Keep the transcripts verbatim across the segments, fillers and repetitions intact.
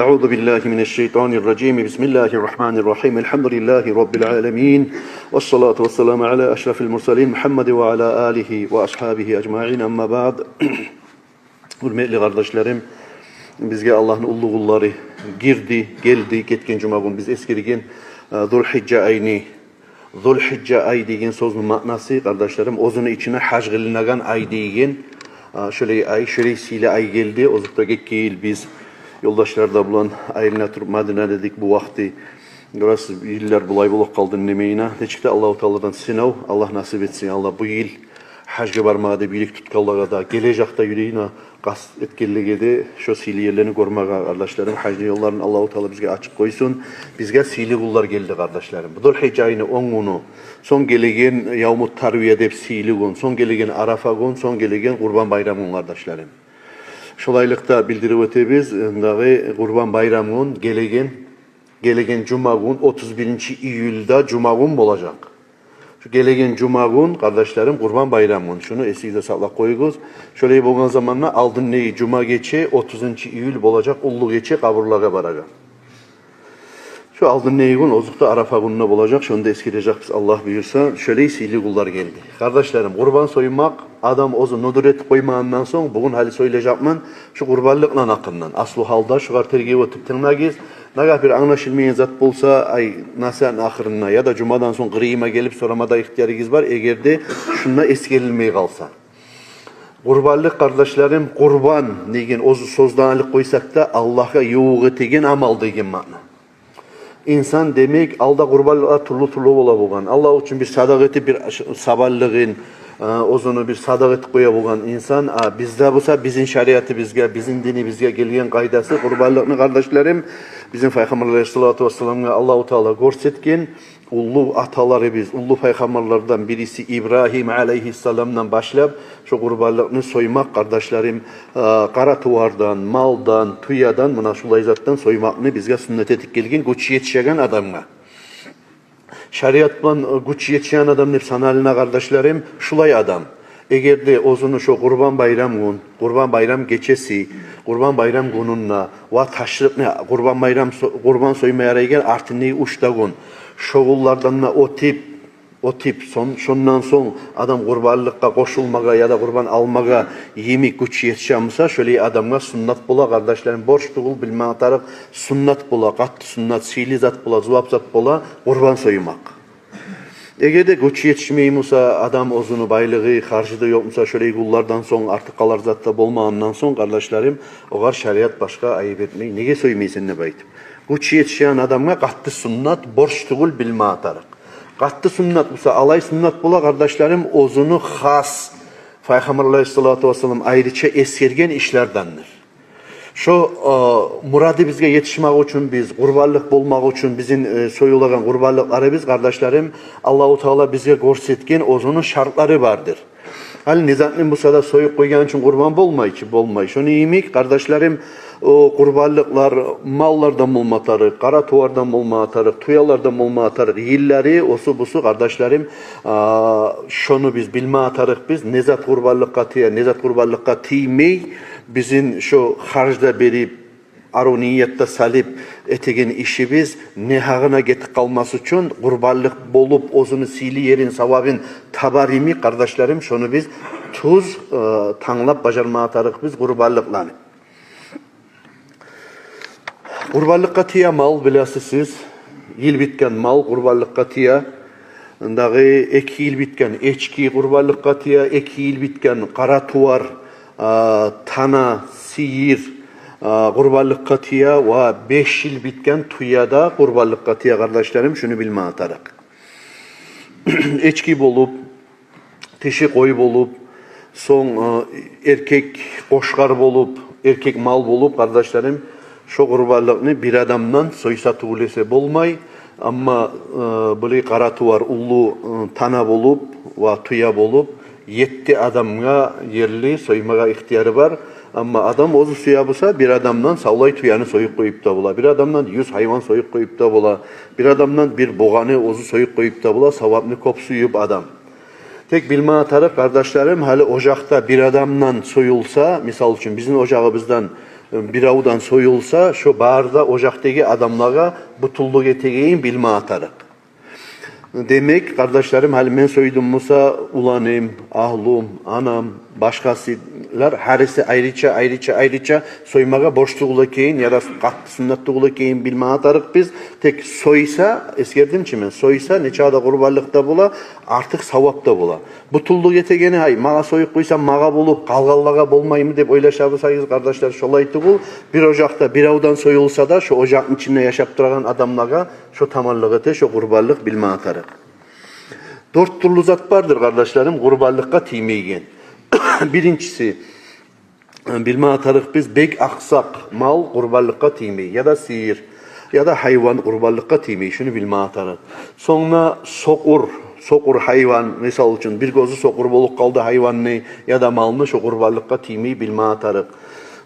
أعوذ بالله من الشيطان الرجيم. بسم الله الرحمن الرحيم. الحمد لله رب العالمين. والصلاة والسلام على أشرف المرسلين محمد وعلى آله وأصحابه أجمعين. أما بعد. Гьюрметли къардашларым, бизге Аллагьны уллу къуллары гирди, гелди, гетген жума гюн биз эсгерген, э, Зулгьижжа айны Зулгьижжа ай деген сёзню маънасы, къардашларым, оьзюню ичине гьаж къылынагъан ай деген, а, шолай ай, шолай сыйлы ай гелди. Озокъда, гетген йыл биз ёлдашлар да булан айлана туруп Мадинада эдик бу вакъти. Бираз йыллар булай болуп къалды, немейна. Нечик де Аллагьу Тааладан сынав, Аллагь насип этсин, Аллагь бу йыл гьажгъа бармагъа деп йилик тутгъанлагъа да, гележекде юрегине къаст этгенлеге де шо сыйлы ерлени гёрмеге, къардашларым, гьажны ёлларын Аллагьу Таала бизге ачып къойсун. Бизге сыйлы гюнлер гелди, къардашларым. Бу Зулгьижжа айны он гюню, сонг гелеген Явмут Тарвия деп сыйлы гюн, сонг гелеген Арафа гюн, сонг гелеген Къурбан байрам гюн, къардашларым. Шолайлыкъда билдирип оьтебиз, дагъы Къурбан байрам гюн гелеген, гелеген жума гюн, отуз биринчи июлда жума гюн болажакъ. Шу гелеген жума гюн, къардашларым, Къурбан байрам гюн. Шуну эсигизде сакълап къоюгъуз. Шолай болгъан заманда алдындагъы жума гече, отузунчу июль болажакъ уллу гече къабурлагъа барагъан. Шу алдындагъы гюн, озокъда, Арафа гюнюне болажакъ, шону да эсгережекбиз, Аллагь буюрса. Шолай сыйлы гюнлер гелди. Къардашларым, къурбан соймакъ, адам оьзю нюдюр этип къоймагъандан сонг, бугюн гьали сёйлежекмен шу къурбанлыкъланы гьакъындан. Аслу гьалда шугъар тергев этип тынглагъыз. Нагагь бир англашылмайгъан зат болса, ай, насигьатны ахырында яда жумадан сонг къырыйыма гелип сорама да ихтиярыгъыз бар, эгер де шунда эсгерилмей къалса. Къурбанлыкъ, къардашларым, къурбан деген оьзю сёзден алып къойсакъ да, Аллагьгъа ювукъ этеген амал деген маъна. Инсан, демек, алда къурбанлыкълар тюрлю-тюрлю бола болгъан. Аллагь учун бир садагъа этип, бир аш-, сабанлыгъын, а, оьзюню бир садагъа этип къоя болгъан инсан. А бизде буса, бизин шариатыбызгъа, бизин динибизге гелген къайдасы къурбанлыкъны, къардашларым, бизин Пайхаммар алайгьиссалату вассаламгъа Аллагьу Таала гёрсетген. Уллу аталарыбыз, уллу пайхаммарлардан бириси Ибрагьим алайгьиссаламдан башлап, шо къурбанлыкъны соймакъ, къардашларым, а, къара тувардан, малдан, тюеден, муна шулай затдан соймакъны бизге суннат этип гелген гюч етишеген адамгъа. Шариат булан, э, гюч етишеген адам деп саналына, къардашларым, шулай адам. Эгер де оьзюню шо Къурбан байрам гюн, Къурбан байрам гечеси, Къурбан байрам гюнюнде ва ташрикъны, Къурбан байрам со-, къурбан сойма ярайгъан артындагъы уьч де гюн, шо гюнлерден де оьтюп, оьтюп, сон-, шондан сонг адам къурбанлыкъгъа къошулмагъа яда къурбан алмагъа йимик гюч етише буса, шолай адамгъа суннат бола, къардашларым, борч тюгюл, билме тарыкъ, суннат бола, къатты суннат, сыйлы зат бола, зувап зат бола къурбан соймакъ. Эгер де гюч етишмей буса, адам оьзюню байлыгъы, харжы да ёкъ буса, шолай гюнлерден сонг, артыкъ къалар зат да болмагъандан сонг, къардашларым, огъар шариат башгъа айып этмей: «Неге соймайсан?» — деп айтып. Гюч етишеген адамгъа къатты суннат, борч тюгюл, билме тарыкъ. Къатты суннат буса, алай суннат бола, къардашларым, оьзюню хас Пайхаммар алайгьиссалату вассалам айрыча эсгерген ишлердендир. Шо, э, мурадыбызгъа етишмек учун биз, къурбанлыкъ болмакъ учун бизин, э, союлагъан къурбанлыкъларыбыз, къардашларым, Аллагьу Таала бизге гёрсетген оьзюню шартлары бардыр. Гьали не затны буса да союп къойгъан учун къурбан болмай чы, болмай. Шону йимик, къардашларым, о къурбанлыкълар маллардан болма тарыкъ, къара тувардан болма тарыкъ, тюелерден болма тарыкъ, йыллары, осу-бусу, къардашларым, а, шону биз билме тарыкъбыз, не зат къурбанлыкъгъа тие, не зат къурбанлыкъгъа тиймей. Бизин шо харж да берип, арив ният да салып этеген ишибиз негьакъына гетип къалмас учун, къурбанлыкъ болуп, оьзюню сыйлы ерин, савабын табар йимик, къардашларым, шону биз тюз, э, танглап бажарма тарыкъбыз къурбанлыкъланы. Къурбанлыкъгъа тие мал, билесиз сиз, йыл битген мал къурбанлыкъгъа тие. Дагъы эки йыл битген эчки къурбанлыкъгъа тие, эки йыл битген къара тувар, а, тана, сыйыр, а, къурбанлыкъгъа тие ва беш йыл битген тюе де къурбанлыкъгъа тие, къардашларым, шуну билме тарыкъ. Эчки болуп, тиши къой болуп, сонг, э, эркек къошгъар болуп, эркек мал болуп, къардашларым, шо къурбанлыкъны бир адамдан сойса тюгюл эсе болмай. Амма, э, булай къара тувар уллу, э, тана болуп ва тюе болуп, етти адамгъа ерли соймагъа ихтияры бар. Амма адам оьзю сюе буса, бир адамдан савлай тюени союп къоюп да бола, бир адамдан юз гьайван союп къоюп да бола, бир адамдан бир бугъаны оьзю союп къоюп да бола, савапны кёп сююп адам. Тек билме тарыкъ, къардашларым, гьали ожакъда бир адамдан союлса, мисал учун, бизин ожагъыбыздан биревден союлса, шо бары да ожакъдагъы адамлагъа бютюнлюк этегенин билме тарыкъ. Демек, къардашларым, гьали мен сойдум буса, уланым, агьлюм, анам, башгъасылар, гьариси айрыча, айрыча, айрыча соймагъа борч тюгюл экенин яда къатты суннат тюгюл экенин билме тарыкъ биз. Тек сойса, эсгердим чи мен, сойса, нечакъы да къурбанлыкъ да бола, артыкъ савап да бола. Бютюнлюк этегени, гьай, магъа союп къойсам, магъа болуп, къалгъанлагъа болмаймы деп ойлаша бусагъыз, къардашлар, шолай тюгюл. Бир ожакъда биревден союлса да, шо ожакъны ичинде яшап турагъан адамлагъа шо таманлыкъ эте шо къурбанлыкъ, билме тарыкъ. Дёрт тюрлю зат бардыр, къардашларым, къурбанлыкъгъа тиймейген. Биринчиси, билме тарыкъ биз, бек акъсакъ мал къурбанлыкъгъа тиймей, яда сыйыр, яда гьайван къурбанлыкъгъа тиймей, шуну билме тарыкъ. Сонг да сокъур, сокъур гьайван, мисал учун, бир гёзю сокъур болуп къалды гьайванны яда малны, шо къурбанлыкъгъа тиймей, билме тарыкъ.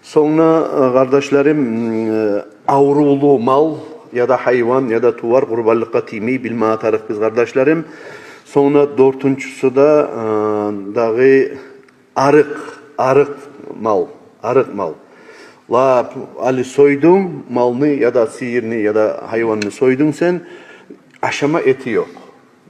Сонг да, э, къардашларым, э, аврувлу мал яда гьайван яда тувар къурбанлыкъгъа тиймей, билме тарыкъ биз, къардашларым. Сонг да дёртюнчюсю де, э, дагъы арыкъ, арыкъ мал, арыкъ мал. Лап, гьали сойдунг малны яда сыйырны яда гьайванны сойдунг сен, ашама эти ёкъ.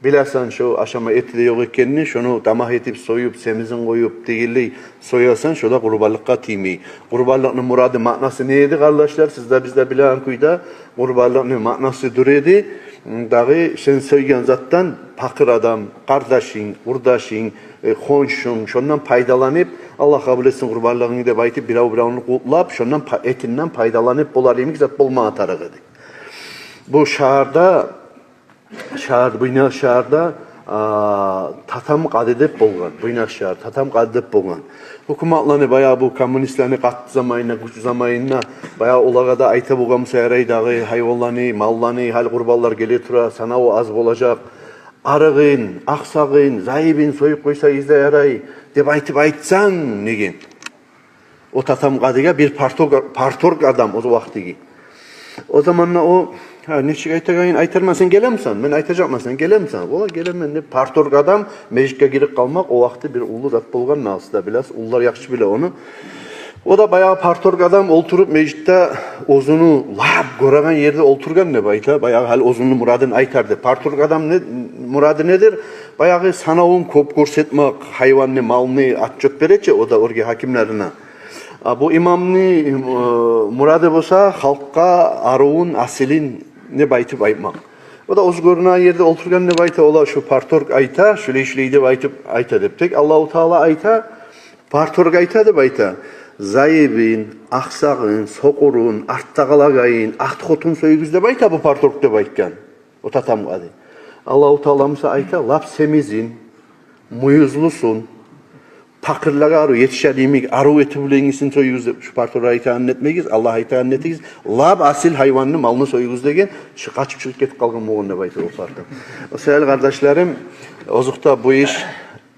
Билесен шо ашама эти де ёкъ экенни, шону тамагь этип союп, семизин къоюп, дегенлей соясан, шо да къурбанлыкъгъа тиймей. Къурбанлыкъны мурады, маънасы не эди, къардашлар? Сиз де, биз де билеген кюйде, къурбанлыкъны маънасы дюр эди. Дагъы сен сойгъан затдан пакъыр адам, къардашынг, къурдашынг, э, хоншунг, шондан пайдаланып, Аллагь къабул этсин къурбанлыгъынгны деп айтып, бирев биревню къутлап, шондан па-, этинден пайдаланып болар йимик зат болма тарыкъ эди. Бу шагьарда, шагьар, Буйнакск шагьарда, а, Татам къади деп болгъан, Буйнакск шагьар, Татам къади деп болгъан. Гьукуматланы, баягъы бу коммунистлени къатты заманында, гюч заманында, баягъы олагъа да айта болгъан буса ярай дагъы, гьайванланы, малланы, гьали къурбанлар геле тура, санаву аз болажакъ. Арыгъын, акъсагъын, зайыбын союп къойсагъыз да ярай деп айтып айтсанг, неге? О Татам къадиге бир парторг, парторг адам о вакътиги. О заманда о, гьа, нечик айтагъанын айтарман, сен гелемисен, мен айтажакъман, сен гелемисен. Ола, гелемен деп, парторг адам межитге гирип къалмакъ о вакъти бир уллу зат болгъан, насып да билесиз, уллулар яхшы биле ону. О да баягъы парторг адам олтуруп межитде оьзюню лап гёреген ерде олтургъан деп айта. Баягъы гьали оьзюню мурадын айтар деп. Парторг адам не, мурады недир? Баягъы санавун кёп гёрсетмек, гьайванны, малны, отчёт бере чи о да оьрге гьакимлерине. А бу имамны, э, мурады болса халкъгъа арувун, асилин деп айтып айтмакъ. О да оьзю гёрюнеген ерде олтургъан деп айта, ола шу парторг айта, шулай-шулай деп айтып айта деп. Тек Аллагьу Таала айта, парторг айта деп айта. Зайыбын, акъсагъын, сокъурун, артда къалагъанын, акъ хотун союгъуз деп айта бу парторг деп айтгъан. О Татам къади. Аллагьу Таала буса айта, лап семизин, мююзлюсюн, пакъырлагъа арув етишер йимик, арув этип уьлегенин союгъуз деп, шу парторг айтагъанын этмегиз, Аллагь айтагъанын этигиз, лап асил гьайванны, малны союгъуз деген, шу къачып чыгъып гетип къалгъан болгъан деп айта о парторг. О саялы, къардашларым, озокъда, бу иш,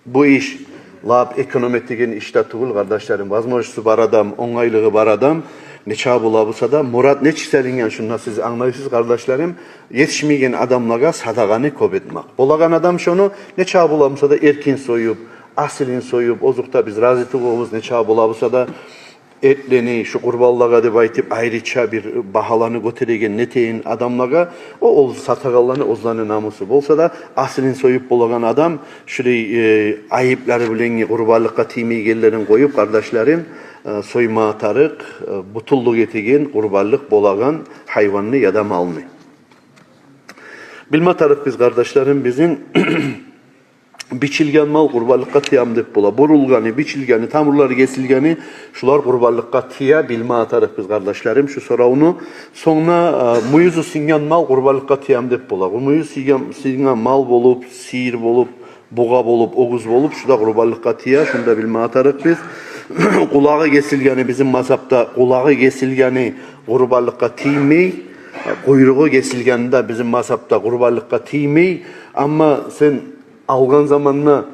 бу иш лап экономия этеген иш де тюгюл, къардашларым. Возможносту бар адам, онгайлыгъы бар адам, нечакъы бола буса да, мурат нечик салынгъан, шунда сиз англайсыз, къардашларым, етишмеген адамлагъа садагъаны кёп этмек. Болагъан адам шону нечакъы бола буса да эркин союп, асилин союп, озокъда, биз рази тюгюлбюз, нечакъы бола буса да этлени шу къурбанлагъа деп айтып, айрыча бир багьаланы гётереген, нетеген адамлагъа, о, ол сатагъанланы оьзлени намусу. Болса да, асилин союп болагъан адам шулай, э, айыплары булангъы къурбанлыкъгъа тиймейгенлерин къоюп, къардашларым, э, сойма тарыкъ, э, бютюнлюк этеген къурбанлыкъ болагъан гьайванны яда малны. Билме тарыкъ биз, къардашларым, бизин бичилген мал къурбанлыкъгъа тиеми деп бола. Бурулгъаны, бичилгени, тамурлары гесилгени, шулар къурбанлыкъгъа тие, билме тарыкъ биз, къардашларым, шу соравну. Сонг да, а, мююзю сынгъан мал къурбанлыкъгъа тиеми деп бола. Бу мююз сынгъан, сынгъан мал болуп, сыйыр болуп, бугъа болуп, оьгюз болуп, шу да къурбанлыкъгъа тие, шуну да билме тарыкъ биз. Къулагъы гесилгени, бизин мазгьапда къулагъы гесилгени къурбанлыкъгъа тиймей, къуйругъу гесилгени де бизин мазгьапда къурбанлыкъгъа тиймей. Амма сен алгъан заманда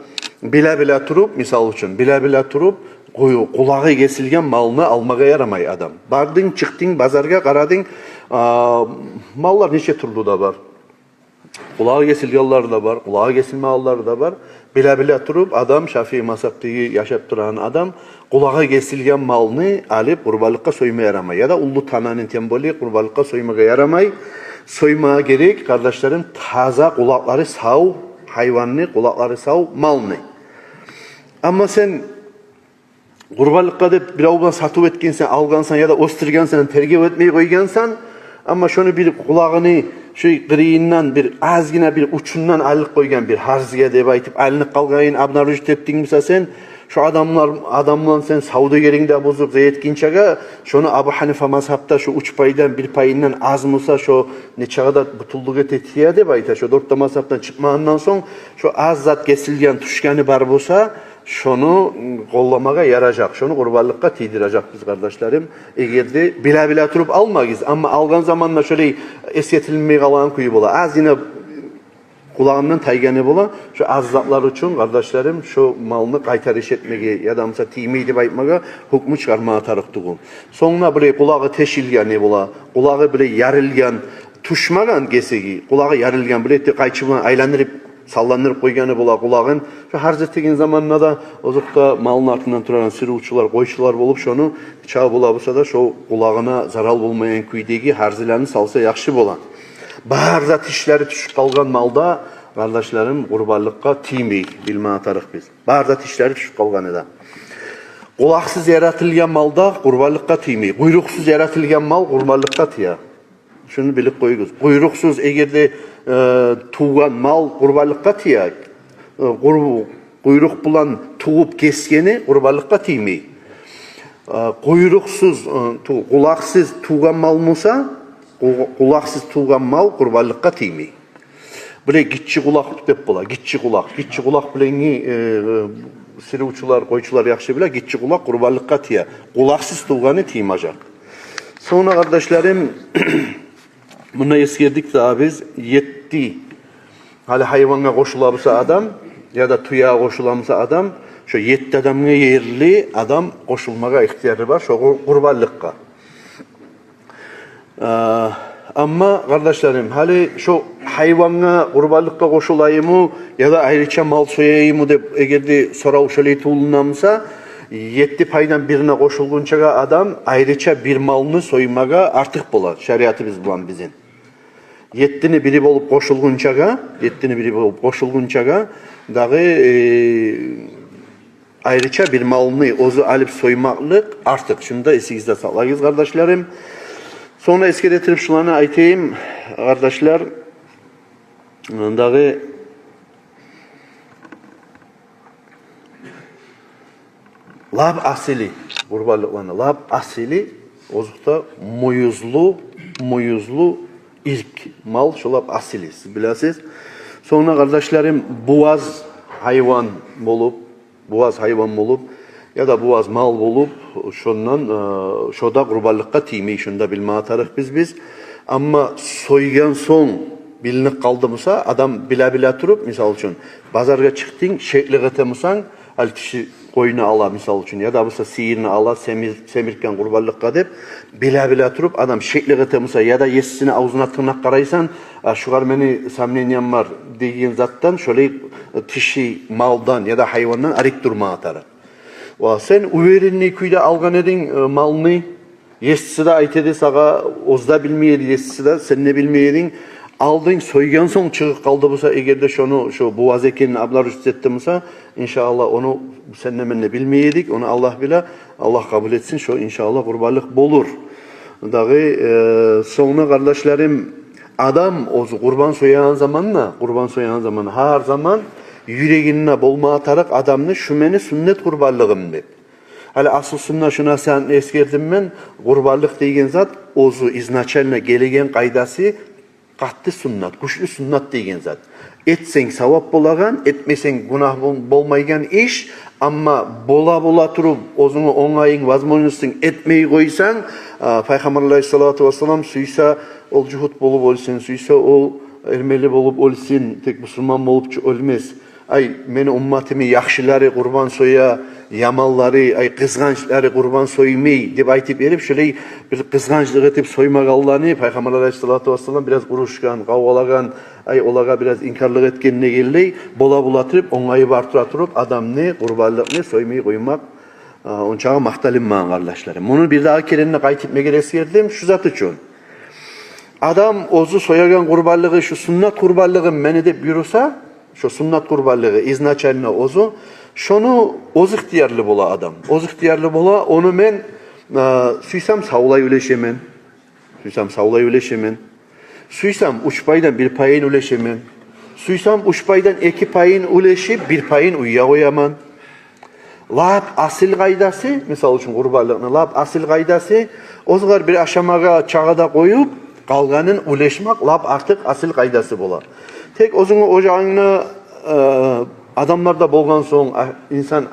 биле-биле туруп, мисал учун, биле-биле туруп, къу-, къулагъы гесилген малны алмагъа ярамай адам. Бардынг, чыкъдынг базаргъа, къарадынг, а, маллар нече тюрлю де бар. Къулагъы гесилгенлер де бар, къулагъы гесилмегенлер де бар. Биле-биле туруп адам, Шафии мазгьабдагъы яшап турагъан адам, къулагъы гесилген малны алып къурбанлыкъгъа сойма ярамай. Яда уллу тананы тем более къурбанлыкъгъа соймагъа ярамай. Соймагъа герек, къардашларым, таза, къулакълары сав гьайванны, къулакълары сав малны. Амма сен къурбанлыкъгъа деп биревден сатыв этгенсен, алгъансан яда оьсдюргенсен, тергев этмей къойгъансан, амма шону бир къулагъыны шу къырыйындан, бир азгъына бир учундан алып къойгъан, бир гьарзгъа деп айтып, алынып къалгъанын обнаружить этдинг буса сен, шо адамлар, адамлар сен савдюгеринг де бузуп, зат этгинчеге, шону Абу Гьанифа мазгьабда шо уьч пайдан бир пайындан аз буса, шо нечакъы да бютюнлюк эте тие деп айта. Шо дёрт де мазгьабдан чыкъмагъандан сонг, шо аз зат гесилген, тюшгени бар буса, шону къолламагъа яражакъ, шону къурбанлыкъгъа тийдиражакъбыз, къардашларым. Эгер де биле-биле туруп алмагъыз, амма алгъан заманда шолай эсгертилмей къалгъан кюю бола, азгъына къулагъындан тайгъаны бола, шо аз затлар учун, къардашларым, шо малны къайтарыш этмеге яда буса тиймей деп айтмагъа, гьукму чыгъармагъа тарыкъ тюгюл. Сонг да булай къулагъы тешилгени бола, къулагъы булай ярылгъан, тюшмеген гесеги, къулагъы ярылгъан, булай тек къайчы булан айландырып, салландырып къойгъаны бола къулагъын. Шо гьарз этеген заманда да, озокъда, малны артындан турагъан сырывчулар, къойчулар болуп, шону чабып ала буса да, шо къулагъына зарал болмайгъан кюйдеги гьарзланы салса яхшы бола. Бары да тишлери тюшюп къалгъан малда, къардашларым, къурбанлыкъгъа тиймей, билмеге тарыкъбыз. Бары да тишлери тюшюп къалгъаны да. Къулакъсыз яратылгъан малда къурбанлыкъгъа тиймей. Къуйрукъсуз яратылгъан мал къурбанлыкъгъа тие. Шуну билип къоюгъуз. Къуйрукъсуз эгер де, э, тувгъан мал къурбанлыкъгъа тие. Э, къур-, къуйрукъ булан тувуп гесгени къурбанлыкъгъа тиймей. Э, къуйрукъсуз, э, ту-, къулакъсыз тувгъан мал буса, къу-, къулакъсыз тувгъан мал къурбанлыкъгъа тиймей. Булай гиччи къулакъ деп бола, гиччи къулакъ. Гиччи къулакъ булангъы, э, э, сырывчулар, къойчулар яхшы биле, гиччи къулакъ къурбанлыкъгъа тие. Къулакъсыз тувгъаны тиймежек. Сонг да, къардашларым, мунда эсгердик де биз, етти гьали гьайвангъа къошула буса адам, яда тюеге къошула буса адам, шо етти адамгъа ерли адам къошулмагъа ихтияры бар шо къур-, къурбанлыкъгъа. А, амма, къардашларым, гьали шо гьайвангъа къурбанлыкъгъа къошулайымы, яда айрыча мал сояйымы деп, эгер де сорав шолай тувулуна буса, етти пайдан бирине къошулгъунчагъа адам айрыча бир малны соймагъа артыкъ бола шариатыбыз булан бизин. Еттини бири болуп къошулгъунчагъа, еттини бири болуп къошулгъунчагъа дагъы, э, айрыча бир малны оьзю алып соймакълыкъ артыкъ. Шуну да эсигизде сакълагъыз, къардашларым. Сонг да эсгере туруп шуланы айтайым, къардашлар. Дагъы лап асили, къурбанлыкъланы лап асили, озокъда, муюзлу, муюзлу ирк мал, шо лап асили, сиз билесиз. Сонг да, къардашларым, буваз гьайван болуп, буваз гьайван болуп, яда буваз мал болуп, шондан, э, шо да къурбанлыкъгъа тиймей, шуну да билмеге тарыкъбыз биз. Амма сойгъан сонг билинип къалды буса, адам биле-биле туруп, мисал учун, базаргъа чыкъдынг, шеклик эте бусанг, гьали тиши къойну ала, мисал учун, яда буса сыйырны ала, семир-, семиртген къурбанлыкъгъа деп, биле-биле туруп, адам шеклик эте буса, яда есисини авзуна тынглап къарайсан, а, шугъар мени сомнениям бар деген затдан, шолай, э, тиши малдан яда гьайвандан арек турмагъа тарыкъ. Ва сен уверенный кюйде алгъан эдинг, э, малны, есиси де айта эди сагъа, оьзю де билмей эди, есиси де, сен де билмей эдинг. Алдынг, сойгъан сонг чыгъып къалды буса, эгер де шону, шо буваз экенин обнаружить этди буса, иншааллагь, ону сен де, мен де билмей эдик, ону Аллагь биле, Аллагь къабул этсин, шо, иншааллагь, къурбанлыкъ болур. Дагъы, э, сонг да, къардашларым, адам оьзю къурбан соягъан заманда, къурбан соягъан заманда, гьар заман юрегинде болмагъа тарыкъ адамны, шу мени сюннет къурбанлыгъым деп. Гьали асыл сунна, шу насигьатны эсгердим мен, къурбанлыкъ деген зат, оьзю изначально гелеген къайдасы къатты суннат, гючлю суннат деген зат. Этсенг савап болагъан, этмесенг гюнагь бол-, болмайгъан иш, амма бола-бола туруп, оьзюнгню онгайынг, возможностунг этмей къойсанг, а, Пайхаммар алайгьиссалату вассалам сюйсе, ол жугьут болуп оьлсюн, сюйсе, ол эрмели болуп оьлсюн, тек бусурман болуп чы оьлмес. Ай, мени умматымны яхшылары къурбан соя, яманлары, ай, къызгъанчлары къурбан соймай деп айтып берип, шолай бир къызгъанчлыкъ этип соймагъанланы, Пайхаммар алайгьиссалату вассалам бираз урушгъан, къавгъалагъан, ай, олагъа бираз инкарлыкъ этген дегенлей, бола-бола туруп, онгайы бар тура туруп, адамны къурбанлыкъны соймай къоймакъ, а, ончагъа макъталынмагъан, къардашларым. Муну бир дагъы керен де къайтып неге эсгердим? Шу зат учун. Адам оьзю соягъан къурбанлыгъы, шу суннат къурбанлыгъым мени деп юрюсе, шо суннат къурбанлыгъы изначально оьзю, шону оьзю ихтиярлы бола адам. Оьзю ихтиярлы бола, ону мен, а, сюйсем савлай уьлешемен. Сюйсем савлай уьлешемен. Сюйсем уьч пайдан бир пайын уьлешемен. Сюйсем уьч пайдан эки пайын уьлешип, бир пайын уьйге къояман. Лап асил къайдасы, мисал учун, къурбанлыкъны лап асил къайдасы, оьзюгер бир ашамагъа чагъы да къоюп, къалгъанын уьлешмек лап артыкъ асил къайдасы бола. Тек оьзюнгню ожагъынгда, э, адамлар да болгъан сонг, а, инсан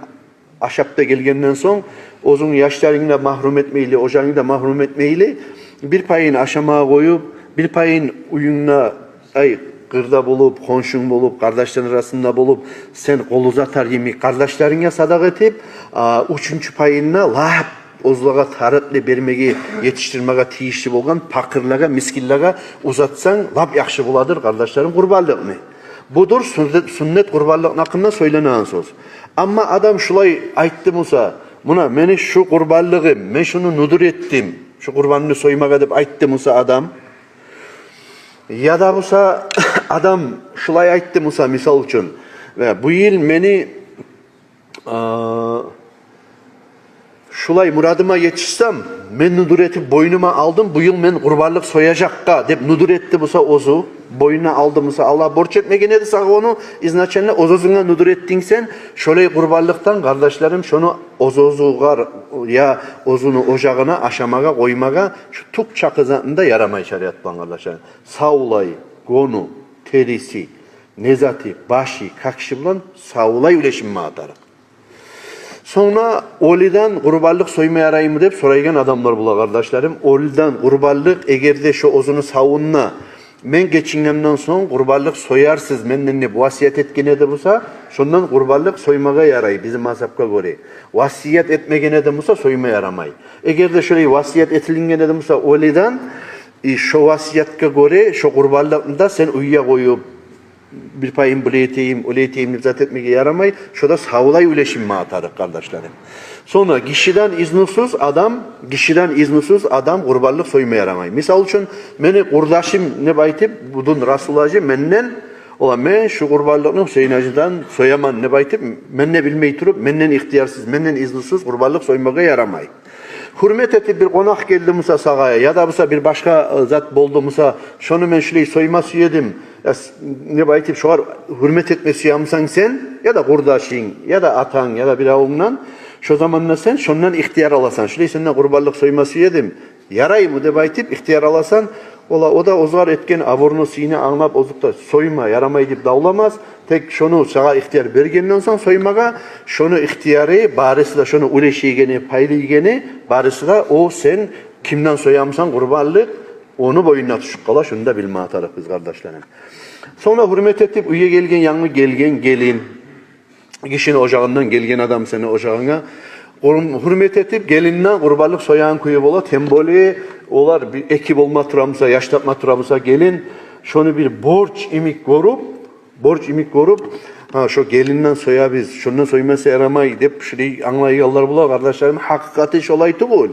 ашап да гелгенден сонг, оьзюнгню яшларынгны да магьрюм этмейли, ожагъынгны да магьрюм этмейли, бир пайын ашамагъа къоюп, бир пайын уьюнгде, ай, къырда болуп, хоншунг болуп, къардашларынг арасында болуп, сен къол узатар йимик къардашларынга садакъа этип, а, уьчюнчю пайын да лап оьзлеге тарыкълы бермеге, етишдирмеге тийишли болгъан пакъырлагъа, мискинлеге узатсанг, лап яхшы боладыр, къардашларым, къурбанлыкъны. Будур суннат, суннат къурбанлыкъны гьакъында сёйленеген сёз. Амма адам шулай айтды буса: «Муна мени шу къурбанлыгъым, мен шуну нюдюр этдим, шу къурбанны соймагъа», — деп айтды буса адам, яда буса адам шулай айтды буса, мисал учун: «Э, бу йыл мени, а, шулай мурадыма етишсем, мен нюдюр этип бойнума алдым, бу йыл мен къурбанлыкъ сояжакъгъа», — деп нюдюр этди буса оьзю, бойнуна алды буса, Аллагь борч этмеген эди сагъа ону, изначально оьз-оьзюнге нюдюр этдинг сен, шолай къурбанлыкъдан, къардашларым, шону оьз-оьзюгер, я оьзюню ожагъына ашамагъа къоймагъа, шу тюк чакъы затында ярамай шариат булан, къардашларым. Савлай, гёню, териси, не заты, башы, какшы булан савлай уьлешинме тарыкъ. Сонг да оьлюден къурбанлыкъ сойма яраймы деп сорайгъан адамлар бола, къардашларым. Оьлюден къурбанлыкъ, эгер де шо оьзюню савунда: «Мен гечингенден сонг къурбанлыкъ соярсыз менден», — деп васият этген эди буса, шондан къурбанлыкъ соймагъа ярай бизин мазгьапгъа гёре. Васият этмеген эди буса, сойма ярамай. Эгер де шолай васият этилинген эди буса оьлюден, и шо васиятгъа гёре шо къурбанлыкъны да сен уьйге къоюп, бир пайын булай этейим, олай этейим деп зат этмеге ярамай. Шо да савлай уьлешинме тарыкъ, къардашларым. Сонг да гишиден изнусуз адам, гишиден изнусуз адам къурбанлыкъ сойма ярамай. Мисал учун, мени къурдашым деп айтып, Будун Расул-гьажи менден, ола, мен шу къурбанлыкъны Гьусейн-гьажидан сояман деп айтып, мен де билмей туруп, менден ихтиярсыз, менден изнусуз къурбанлыкъ соймагъа ярамай. Гьюрмет этип бир къонакъ гелди буса сагъа, яда буса бир башгъа, э, зат болду буса, шону мен шулай сойма сюедим, я с-, деп айтып, шогъар гьюрмет этме сюемисен сен, яда къурдашынг, яда атанг, яда биревюнгден, шо заманда сен шондан ихтияр аласан. Шулай сенден къурбанлыкъ сойма сюедим, яраймы деп айтып ихтияр аласан. Ола, о да оьзюгер этген абурну, сыйны англап, оьзю де сойма, ярамай деп давламас. Тек шону сагъа ихтияр бергенден сонг соймагъа, шону ихтияры, барысы да шону уьлешегени, пайлайгъаны, барысы да о сен кимден соямысан къурбанлыкъ, ону бойнуна тюшюп къала, шуну да билме тарыкъбыз, къардашларым. Сонг да гьюрмет этип уьйге гелген, янгы гелген гелин, гишини ожагъындан гелген адам сени ожагъынга, гьюрм-, гьюрмет этип гелинден къурбанлыкъ соягъан кюю бола, тем более олар бир эки болма тура буса, яш тапма тура буса гелин, шону бир борч йимик гёрюп, борч йимик гёрюп, гьа, шо гелинден соябыз, шондан соймаса ярамай деп, шулай англайгъанлар бола, къардашларым, гьакъыкъаты шолай тюгюл.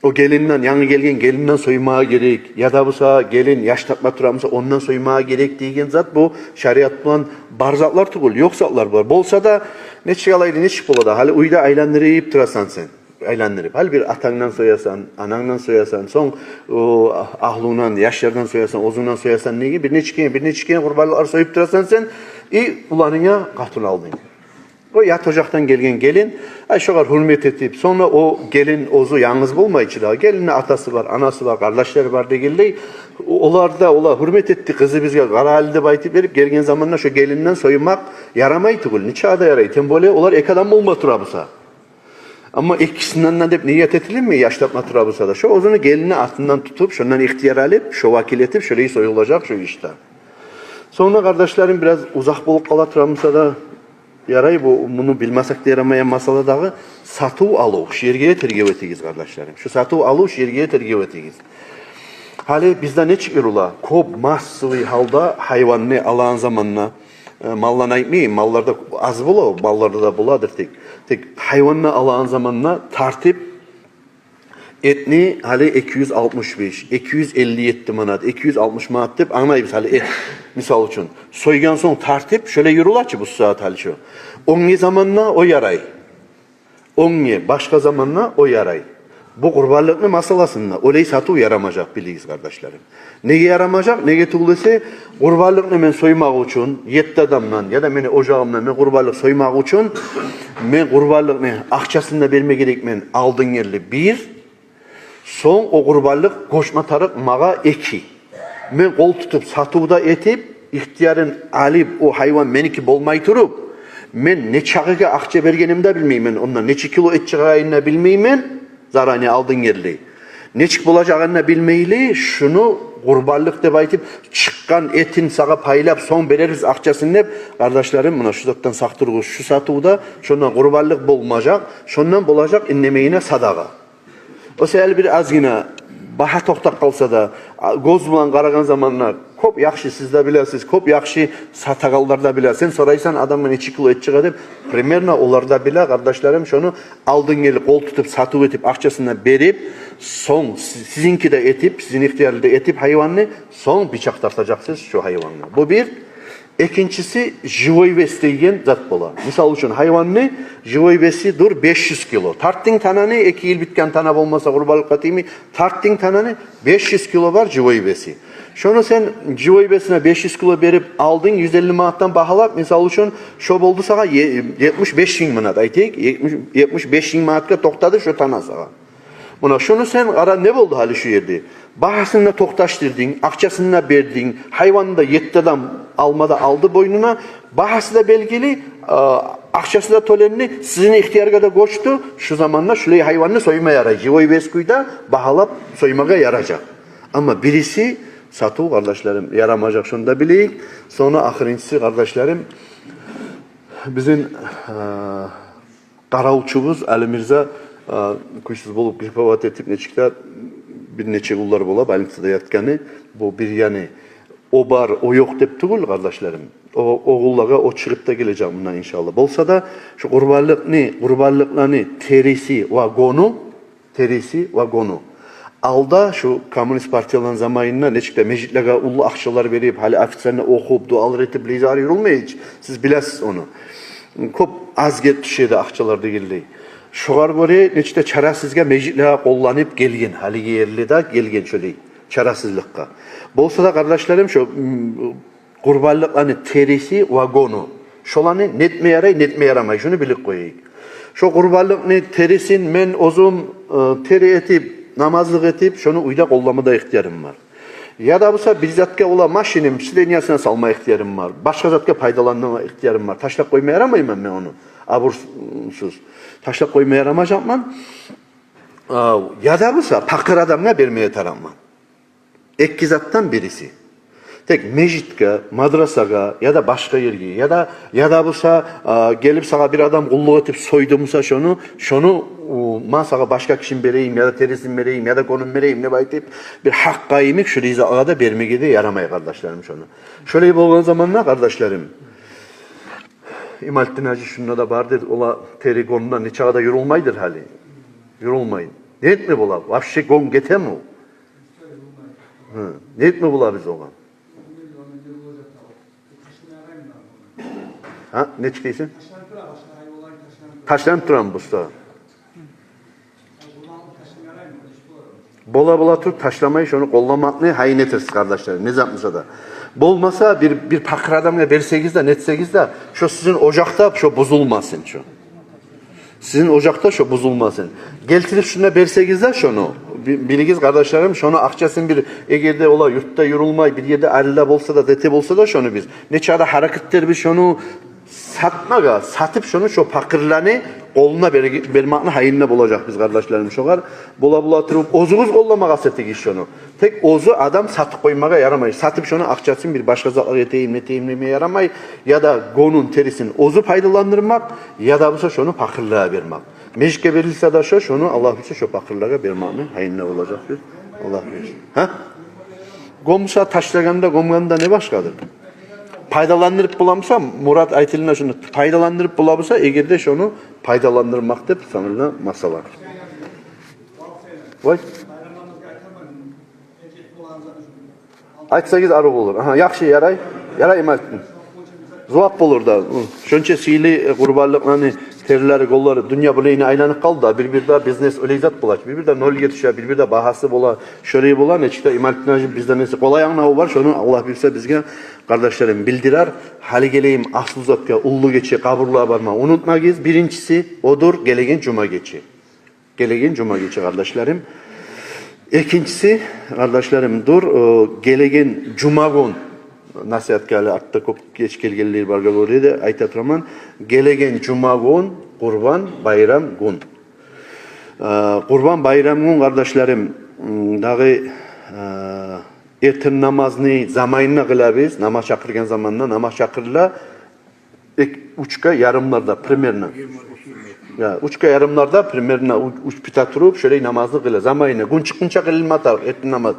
О гелинден, янгы гелген гелинден соймагъа герек, яда буса гелин яш тапма тура буса, ондан соймагъа герек деген зат, бу шариат булан бар затлар тюгюл, ёкъ затлар булар. Болса да, нечик алайды, нечик бола да, гьали уьйде айландырып турасан сен. Айландырып. Гьали бир атангдан соясан, анангдан соясан, сонг, о, агьлюнгден, яшлардан соясан, оьзюнгден соясан, неге? Бир нече керен, бир нече керен къурбанлыкълар союп турасан сен, и уланынга къатын алдынг. О ят ожакъдан гелген гелин, ай, шогъар гьюрмет этип, сонг да о гелин оьзю янгыз болмай чы дагъы. Гелинни атасы бар, анасы бар, къардашлары бар дегенлей, о-, олар да, ола, гьюрмет этди, къызыбызгъа къара гьали деп айтып берип, гелген заманда шо гелинден соймакъ ярамай тюгюл, нечакъы да ярай. Тем более олар эки адам болма тура буса. Амма экисинден де деп ният этилинмей, яш тапма тура буса да. Шо оьзюню гелинни атындан тутуп, шондан ихтияр алып, шо вакил этип, шолай союлажакъ шо ишде. Сонг да, къардашларым, бираз узакъ болуп къала тура буса да, Ярай, бу, муну билмесек де ярамайгъан масъала дагъы сатыв-алыв. Шу ерге тергев этигиз, къардашларым. Шу сатыв-алыв, шу ерге тергев этигиз. Гьали бизде нечик юрюле? Кёп массовый гьалда гьайванны алагъан заманда, э, малланы айтмайым, малларда аз бола, малларда да боладыр тек. Тек гьайванны алагъан заманда тартып, этни гьали эки юз алтмыш беш, эки юз элли етти манат, эки юз алтмыш манат деп англайбыз гьали эт. Мисал учун, сойгъан сонг тартып, шолай юрюле чи бу сагьат гьали шо. Оьнге заманда о ярай. Оьнге, башгъа заманда о ярай. Бу къурбанлыкъны масъаласында олай сатыв ярамажакъ, билигиз, къардашларым. Неге ярамажакъ? Неге тюгюл эсе, къурбанлыкъны мен соймакъ учун, етти адамдан яда мени ожагъымдан мен къурбанлыкъ соймакъ учун, мен къурбанлыкъны акъчасын да берме герекмен алдын герли, бир. Сонг о къурбанлыкъ гёчме тарыкъ магъа, эки. Мен къол тутуп, сатыв да этип, ихтиярын алып, о гьайван меники болмай туруп, мен нечакъыгъа акъча бергенимни де билмеймен, ондан нече кило эт чыгъагъанын да билмеймен, заранее алдын герли. Нечик болажагъын да билмейли, шуну къурбанлыкъ деп айтып, чыкъгъан этин сагъа пайлап, сонг берербиз акъчасын деп, къардашларым, муна шу затдан сакъ туругъуз, шу сатывда шондан къурбанлыкъ болмажакъ, шондан болажакъ индемейине садагъа. О саялы бир азгъына багьа токътап къалса да, а, гёз булан къарагъан заманда кёп яхшы, сиз де билесиз, кёп яхшы сатагъанлар да биле. Сен сорайсан адамгъа нече кило эт чыгъа деп, примерно олар да биле, къардашларым, шону алдын гелип, къол тутуп, сатыв этип, акъчасын да берип, сонг си-, сизинки де этип, сизин ихтиярда этип гьайванны, сонг бичакъ тартажакъсыз шо гьайвангъа. Бу бир. Экинчиси, живой вес деген зат бола. Мисал учун, гьайванны живой веси дюр беш юз кило. Тартдынг тананы, эки йыл битген тана болмаса, къурбанлыкъгъа тиймей, тартдынг тананы, беш юз кило бар живой веси. Шону сен живой весине беш юз кило берип алдынг, юз элли манатдан багьалап, мисал учун, шо болду сагъа е-, етмиш беш минг манат, айтайыкъ, етмиш, етмиш беш минг манатгъа токътады шо тана сагъа. Муна шуну сен къара, не болду гьали шу ерде? Багьасын да токъташдырдынг, акъчасын да бердинг, гьайванны да етти адам алма да алды бойнуна, багьасы да белгили, а, акъчасы да тёленди, сизин ихтияргъа да гёчдю. Шу заманда шулай гьайванны сойма ярай, живой вес кюйде багьалап соймагъа яражакъ. Амма бириси сатыв, къардашларым, ярамажакъ, шону да билейик. Сонг ахырынчысы, къардашларым, бизин, а, къаравчубуз Алимирза, а, кюйсюз болуп, грипповать этип, нечик де бир нече гюнлер бола больницада ятгъаны. Бу бир яны, о бар, о ёкъ деп тюгюл, къардашларым. О, о гюнлеге о чыгъып да гележек мундан, иншаллагь. Болса да, шу къурбанлыкъны, къурбанлыкъланы териси ва гёню, териси ва гёню. Алда шу коммунист партияланы заманында нечик де межитлеге уллу акъчалар берип, гьали официально охуп, дуалар этип, лизар юрюлмей чи. Сиз билесиз ону. Кёп аз гелип тюше эди акъчалар дегенлей. Шогъар гёре нечик де чарасызгъа межитлеге къолланып гелген, гьалиге ерли де гелген шолай чарасызлыкъгъа. Болса да, къардашларым, шо, м, къурбанлыкъланы териси ва гёню. Шоланы нетме ярай, нетме ярамай, шуну билип къояйыкъ. Шо къурбанлыкъны терисин мен оьзюм, э, тери этип, намазлыкъ этип, шону уьйде къоллама да ихтиярым бар. Яда буса бир затгъа, ола, машиним сидениясына салма ихтиярым бар, башгъа затгъа пайдаланма ихтиярым бар. Ташлап къойма ярамайман мен ону абурсуз. Ташлап къойма ярамажакъман. Ав, яда буса пакъыр адамгъа бермеге тарыкъман. Эки затдан бириси. Тек межитге, мадрасагъа, яда башгъа ерге, яда, яда буса, а, гелип сагъа бир адам къуллукъ этип сойду буса шону, шону, у, мен сагъа башгъа кишин берейим, яда терисин берейим, яда гёнюн берейим деп айтып, бир гьакъгъа йимик шу ризагъа да бермеге де ярамай, къардашларым, шону. Шолай болгъан заманда, къардашларым, Ималтдин гьажи, шунда да бар деди, ола тери гёнден нечакъы да юрюлмейдир гьали. Юрюлмей. Не этме бола? Вообще гён гетеми? Гьы, не этме бола биз огъар? Гьа, нечик дейсен? Ташланып турам буса. Бола, бола туруп, ташламай, шону къолламакъны гьайын этерсиз, къардашлар, не зат буса да. Болмаса, бир, бир пакъыр адамгъа берсегиз де, нетсегиз де, шо сизин ожакъда шо бузулмасын, шо. Сизин ожакъда шо бузулмасын. Гелтирип шунда берсегиз де шону, би-, билигиз, къардашларым, шону акъчасын бир, эгер де ола юртда юрюлмей, бир ерде ариле болса да, зете болса да, шону биз нечакъы да гьаракат этербиз, шону сатмагъа, сатып шону шо пакъырланы къолуна бер-, бермекни гьайында болажакъбыз, къардашларым. Шогъар бола-бола туруп, оьзюгюз къолламагъа сатыгъыз шону. Тек оьзю адам сатып къоймагъа ярамай. Сатып шону акъчасын бир башгъа затлагъа этейим, нетейим демеге ярамай. Яда гёнюн, терисин оьзю пайдаландырмакъ, яда буса шону пакъырлагъа бермек. Межитге берилсе де шо, шону, Аллагь буюрса, шо пакъырлагъа бермекни гьайында болажакъбыз. Аллагь буюрса. Гьа? Гёмсе, ташлагъанда, гёмгенде не башгъадыр? Пайдаландырып боламыса, мурат айтылына шуну, пайдаландырып боламыса, эгер де шону пайдаландырмакъ деп санала масала. Вай. Айтсагъыз, арив болур. Агьа, яхшы, ярай. Ярай, имам. Зувап болур да. Гьы. Шонча сыйлы, э, къурбанлыкъланы терилери, гёнлери дюнья булайына айланып къалды да. Бир-бирде бизнес олай зат бола. Бир-бирде нольге тюше, бир-бирде багьасы бола. Шолай бола, нечик де имам Абдулгьажи бизден эсе къолай англаву бар. Шону Аллагь буюрса бизге, къардашларым, билдирер. Гьали гелейим аслу затгъа, уллу гече къабурлагъа барма унутмагъыз. Биринчиси, о дюр гелеген жума гече. Гелеген жума гече, къардашларым. Экинчиси, къардашларым, дюр, э, гелеген жума гюн, насигьатгъа гьали артда кёп геч гелгенлер бар, гёре де айта тураман. Гелеген жума гюн, Къурбан байрам гюн. Э, Къурбан байрам гюн, къардашларым, м, дагъы, э, эртен намазны заманында къылабыз, намаз чакъыргъан заманда намаз чакъырыла. Эк-, уьчге ярымларда примерно. Я, уьчге ярымларда примерно у-, уьч бите туруп, шолай намазны къыла. Заманында, гюн чыкъгъынча къылынма тарыкъ эртен намаз.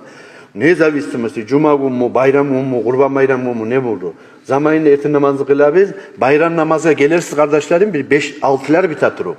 Независимости, жума гюнмю, байрам гюнмю, Къурбан байрам гюнмю, не болду? Заманында эртен намазны къылабыз. Байрам намазгъа гелерсиз, къардашларым, бир беш-алтылар бите туруп.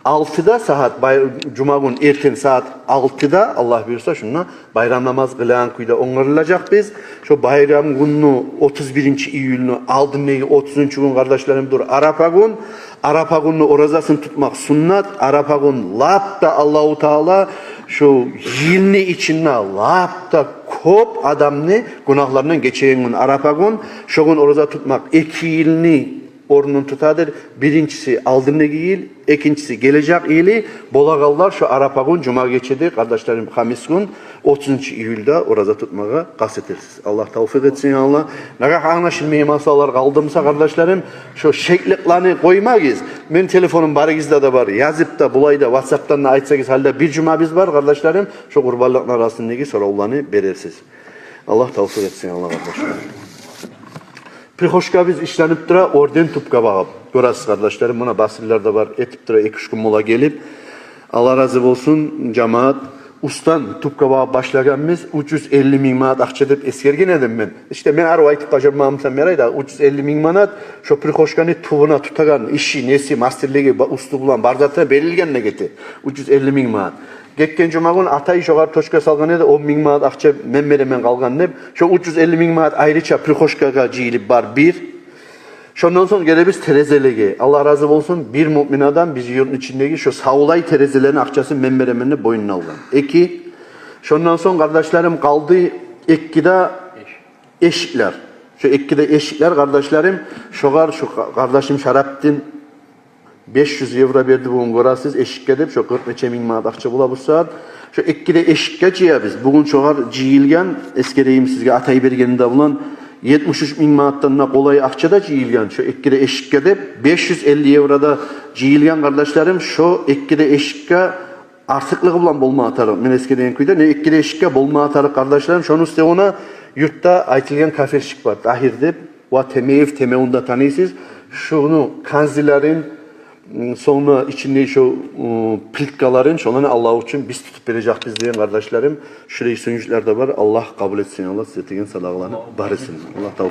Алтыда сагьат, бай-, жума гюн эртен сагьат алтыда, Аллагь буюрса, шунда байрам намаз къылагъан кюйде онгарылажакъбыз. Шо байрам гюнню, отуз биринчи июлну алдындагъы отузунчу гюн, къардашларым, дюр Арапа гюн. Арапа гюнню оразасын тутмакъ суннат. Арапа гюн лап да Аллагьу Таала шо йылны ичинде лап да кёп адамны гюнагьларындан гечеген гюн Арапа гюн. Шо гюн ораза тутмакъ эки йылны орнун тутадыр. Биринчиси алдындагъы йыл, экинчиси гележек йылы. Болагъанлар шо Арапа гюн, жума гечеде, къардашларым, хамис гюн, отузунчу июлда ораза тутмагъа къаст этерсиз. Аллагь тавфикъ этсин, я Аллагь. Нагагь англашылмайгъан масъалалар къалды буса, къардашларым, шо шекликлени къоймагъыз. Мени телефонум барыгъызда да бар. Язып да, булай да, ватсапдан да айтсагъыз, гьали де бир жумабыз бар, къардашларым. Шо къурбанлыкъны арасындагъы соравланы берерсиз. Аллагь тавфикъ этсин, Аллагь, къардашларым. Прихожкабыз ишленип тура, оьрден тюпге багъып. Гёресиз, къардашларым, муна басырлар да бар, этип тура, эки-уьч гюн бола гелип. Аллагь рази болсун, жамаат. Уьстден тюпге багъып башлагъанбыз, уьч юз элли минг манат акъча деп эсгерген эдим мен. Ишде мен арив айтып бажармагъанман ярай да, уьч юз элли минг манат, шо прихожканы тюбюне тутагъан иши, неси, мастерлиги, ба-, уьстю булан бар заты берилген де гете. Уьч юз элли минг манат. Гетген жума гюн Атай шогъар точка салгъан эди, он минг манат акъча мен беремен къалгъан деп. Шо уьч юз элли минг манат айрыча прихожкагъа жыйылып бар бир. Шондан сонг гелебиз терезелеге. Аллагь рази болсун, бир муъмин адам бизин юртну ичиндеги шо савлай терезелени акъчасын мен беремен деп бойнуна алгъан. Эки. Шондан сонг, къардашларым, къалды эки де эшиклер. Шо эки де эшиклер, къардашларым, шогъар шо къа-, къардашым Шараптин беш юз евро берди бугюн, гёресиз, эшикге деп, шо къыркъ нече минг манат акъча бола бу сагьат. Шо эки де эшикге жыябыз. Бугюн шогъар жыйылгъан, эсгерейим сизге, Атай бергени де булан етмиш уьч минг манатдан да къолай акъча да жыйылгъан. Шо эки де эшикге деп беш юз элли евро да жыйылгъан, къардашларым. Шо эки де эшикге артыкълыгъы булан болмагъа тарыкъ. Мен эсгереген кюйде, не эки де эшикге болмагъа тарыкъ, къардашларым. Шону уьстюне юртда айтылгъан кафельщик бар, Тагьир деп. Ва Темеев, Темеунда таныйсыз. Шону канзилерин, м, сонг да ичинде шо, м, плиткаларын, шоланы Аллагь учун биз тутуп бережекбиз деген, къардашларым. Шулай сююнчлер де бар. Аллагь къабул этсин, Аллагь сиз этеген садагъаланы барысын. Аллагь тавфикъ